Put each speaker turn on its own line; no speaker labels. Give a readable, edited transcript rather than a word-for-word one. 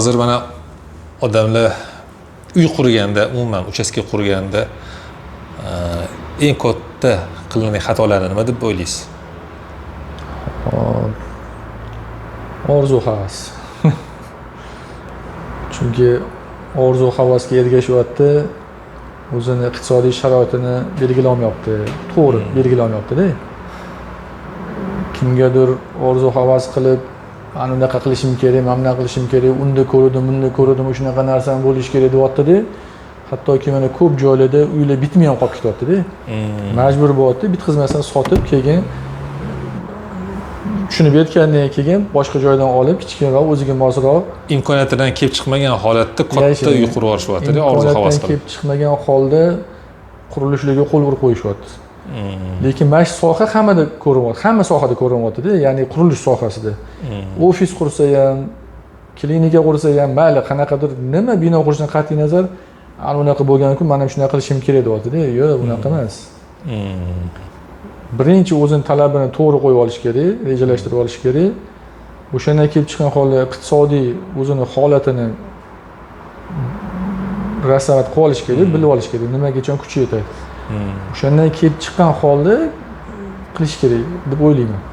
Hozir mana odamlar uy qurganda, umuman uchastka qurganda eng katta qilinadigan xatolarni nima deb o'ylaysiz?
Hop. Orzu havas. Chunki orzu havasga ergashyapti, o'zini iqtisodiy sharoitini belgilolmayapti, to'g'ri belgilolmayaptida. Kimgadir orzu havas qilib, ana unaqa qilishim kerak, mana bunaqa qilishim kerak, unda ko'rdim, bunda ko'rdim, shunaqa narsam bo'lishi kerak deyaptida. Hattoki mana ko'p joylarda uylar bitmay ham qolib ketyaptida. Majbur bo'lyapti, bitqizmasdan sotib, keyin tushunib yetgandan keyin boshqa joydan olib, kichkinaroq, o'ziga mosroq.
Imkoniyatidan kelib chiqmagan holatda katta
Yashaydi.
uy qurib yuborishyapti, orzu havas
Imkoniyatdan
qilib.
kelib chiqmagan holda qurilishlarga qo'l urib qo'yishyapti. Lekin mana shu soha hammada ko'rinyapti, hamma sohada ko'rinyaptida, ya'ni qurilish sohasida. Ofis qursa ham, klinika qursa ham, mayli, qanaqadir nima bino qurishidan qat'iy nazar, ana unaqa bo'lgan-ku, man ham shunaqa qilishim kerak deyaptida. Yo'q, unaqa emas. Birinchi o'zini talabini to'g'ri qo'yib olish kerak, rejalashtirib olish kerak. O'shandan kelib chiqqan holda iqtisodiy o'zini holatini rasovat qilib olish kerak, bilib olish kerak, nimagacha kuchi yetadi. O'shandan kelib chiqqan holda qilish kerak deb o'ylayman.